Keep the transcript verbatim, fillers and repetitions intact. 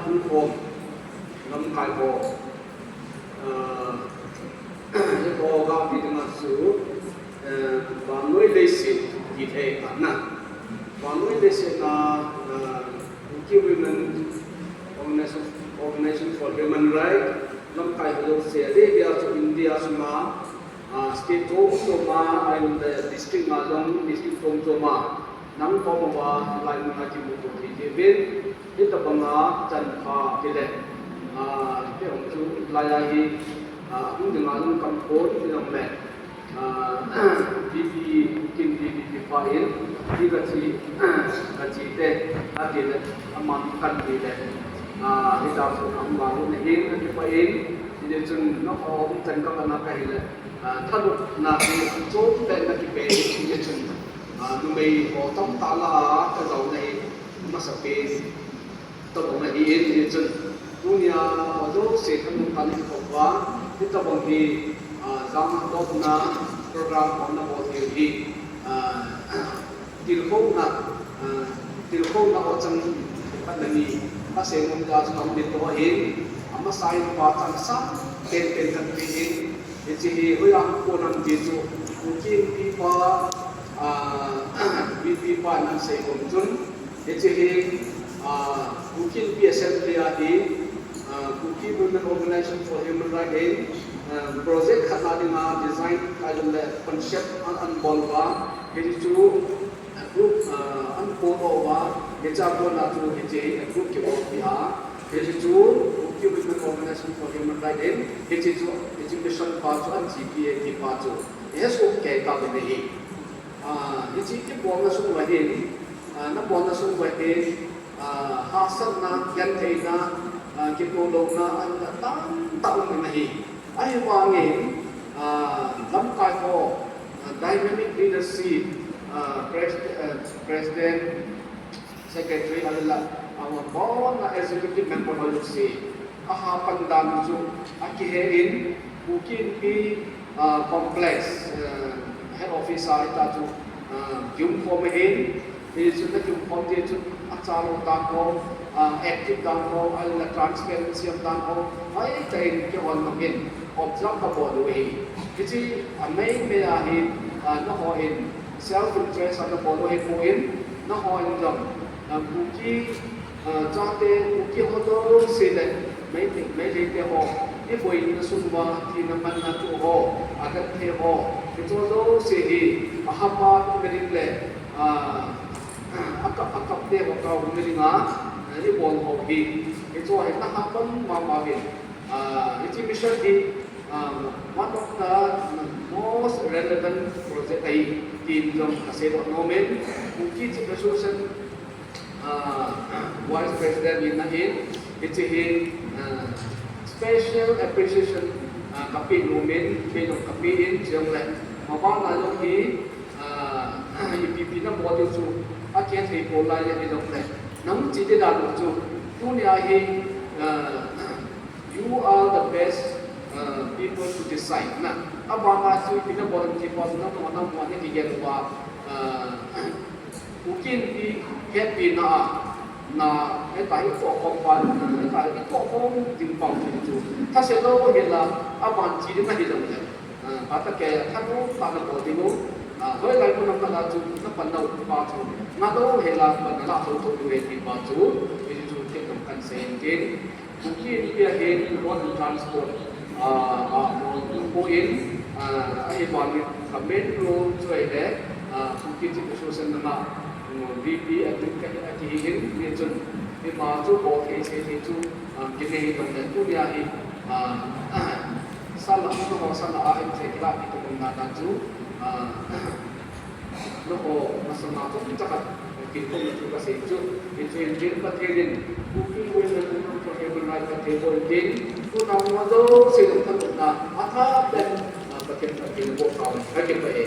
Hung khom lamkai ho, ah, hiho gam hi dinga chu, eh, vannoi leiset tithei ahi na. Vannoi leiset na, ah, Kuki Women Organization, Organization for Human Rights lamkai ho jouse, a dia chu India sunga, ah, state chom chom a, ahilou le district a jong, district chom chom a, nangho ma va lai mun a kimuto thei jeh uvin, hitabanga chanpha tile, ah, kei hung chu lai a hi, ah, hung dinga lungkham pon ti jong le, ah, VP, Kuki VP pa in, hi kachi, kachi te, ati le, aman kan ti le, ah, hita chu ahung vang un ahin, akipah in, hijeh chun nangho hung chan kap ana kahi le, ah, thanopna hi chom pen na kipe in, hijeh chun, ah, numei ho tamtah lah a kajaona hi, amasapen, tabang ahin, hijeh chun, tunia ho jouse thanopna nei kop uva, hitabang hi, ah, jana topna program hung na bol thei u hi, ah, tilkhouna, ah, tilkhouna ho chang khat le ni, kasei nom dia chu hung ding to ahin, amasa in pachat sang penpen kan pe in, hiche hi hoiya kon ham ti chu, Kuki Inpi pa, ah, VP pa in asei bang chun, hiche hi, ah, Kuki Inpi Assembly a hi, ah, Kuki Women Organization for Human Rights in, ah, project khat na dinga design ahilou le concept ana, ana bol uva, hiche chu, ah, group, ah, ana bol uva, hiche a kona chu hiche hi, ah, group kibol pi a, hiche chu Kuki Women Organization for Human Rights in, hiche chu, hiche mission pa chu ana chepi e ti pa chu, hiche chu kei ka ve nei hi. Ah, hiche kibolna sung uva hin, ah, nabolna sung uva hin, ah, hahsatna, gentheina, ah, kitoh louna, ana tamtah um ana hi. Ahivangin, ah, lamkai ho, ah, dynamic leadership, ah, pres-, ah, president, secretary, ahilou le, abona executive member ho jouse, ahapan dan chu akihe in, Kuki Inpi, ah, complex, ah, head office a hita chu, ah, kium khom ahin, hichun nakium khom teng chun achalou dan ho, ah, active dan ho, ahilou le transparency dan ho, hoitah in kihon nung in observe kabol u ahi. Hiche amaimai a hi, ah, nangho in self interest a nabol u ahipon, nangho in jong, ah, Kuki, ah, chate, Kuki ho jouse le, Meitei, Meitei te ho, iboina sung uva, thina manna thu ho, agenthei ho, hiche jouse hi, ahapa um ding le, ah, akap, akap te ho kap um ding a, ah, ibol ho hi, hiche hi nahapan mama uvin, ah, hiche mission hi, ah, one of the most relevant project ahi, tin jong kasei doh nom in, Kuki Chief Association, ah, Vice President in ahin, hiche hi, ah, special appreciation, ah, kapeh nom in, kei jong kapeh in, chuleh, maban a jong hi, ah, ipi ipi nabol diu chu, akihe thei pon lai le, hijong le, nahung che ding dan u chu, tunia hi, ah, you are the best, uh, people to decide na. Abana chu ipi nabol ding ti pa chu nangma, nangma nakigel uva, uh, Kuki Inpi hepina a, na, heta hi tohkhom pa, heta hi tohkhom ding pa chu. Thase lou hela, aban che ding ahi jong le. Ah, atake, thanop tah a nabol ding u. Ah, hoilai mun a pat a chu, napan nau pa chu. Nalou hela, pan nalah thotho diu ahi ti pa chu. Hichu thil dang kasei in tin. Kuki Inpi a hin road and transport, ah, ah, mo, mo in, ah, ahivangin ka main role chu ahile, ah, Kuki Chief Association lama, mo, V P admin ka, akihi in, hichun, ima chu bol thei sei thei chu, ah, kinei tong le tunia hi, ah, sala, nangho sala a hin thei kila kiti tong na dan chu, ah, Nangho masanga chomcha khat, kin khom na thu kasei chu, hichu hin Pathen in, Kuki Women Movement for Human Rights Pathen bou in tin, tuna mo jouse jong thanopna, athah pen, ah, Pathen, Pathen bou kau, kakipah e.